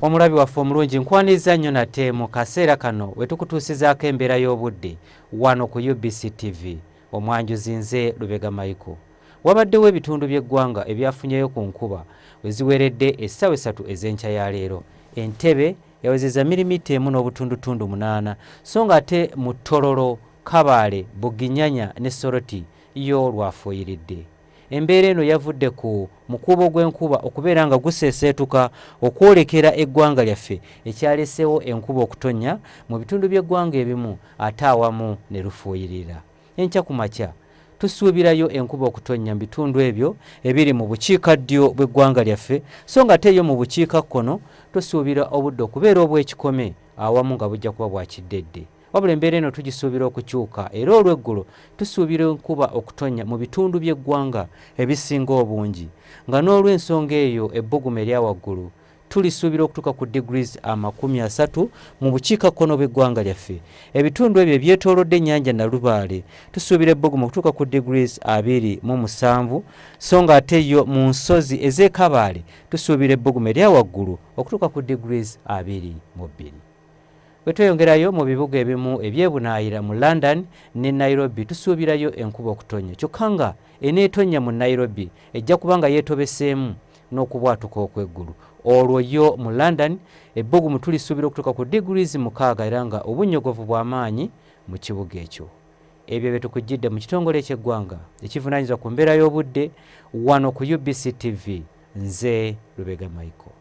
Omulabi waffe omulungi, nkwaniriza nnyo nate mu kaseera kano we tukutuusizaako embeera y'obudde wano ku UBC TV. Omwanjuzi nze Lubega Michael. Wabaddewo ebitundu by'eggwanga ebyafunyeyo ku nkuba we ziweredde essaawa 3 ez'enkya ya leero. Entebe yawezezza mirimita 1 n'obutundutundu 8, so nga ate mu Tororo, Kabaale, Buginyanya ne Soroti yo lwafuuyiridde. Embeera eno yavudde ku mukuubo gw'enkuba okubeera nga guseeseetuka okwolekera eggwanga lyaffe, ekyaleseewo enkuba okutonnya mu bitundu by'eggwanga ebimu ate awamu ne lufuuyirira. Enkya ku makya tusuubirayo enkuba okutonnya mu bitundu ebyo ebiri mu bukiikaddyo bw'eggwanga lyaffe, so nga ate yo mu bukiikakkono tusuubira obudde okubeera obw'ekikome awamu nga bujja kuba bwa kiddedde. Wabula embeera eno tugisuubira okukyuka era olw'eggulo tusuubira enkuba okutonnya mu bitundu by'eggwanga ebisinga obungi, nga n'olw'ensonga eyo ebbugumu erya waggulu tulisuubira okutuuka ku degrees 30 mu bukiikakkono bw'eggwanga lyaffe. Ebitundu ebyo ebyetoolodde ennyanja Nalubaale tusuubira ebbugumu okutuuka ku degrees 27, so nga ate yo mu nsozi ez'e Kabaale tusuubira ebbugumu erya waggulu okutuuka ku degrees 22. Bwe tweyongerayo mu bibuga ebimu ebyebunaayira mu London ne Nairobi tusuubirayo enkuba okutonnya, kyokka nga eneetonnya mu Nairobi ejja kuba nga yeetobeseemu n'okubwatuka okw'eggulu. Olwo yo mu London ebbugumu tulisuubira okutuuka ku degrees 6 era nga obunnyogovu bw'amaanyi mu kibuga ekyo. Ebyo bye tukujjidde mu kitongole eky'eggwanga ekivunaanyizibwa ku mbeera y'obudde wano ku UBC TV. Nze Lubega Michael.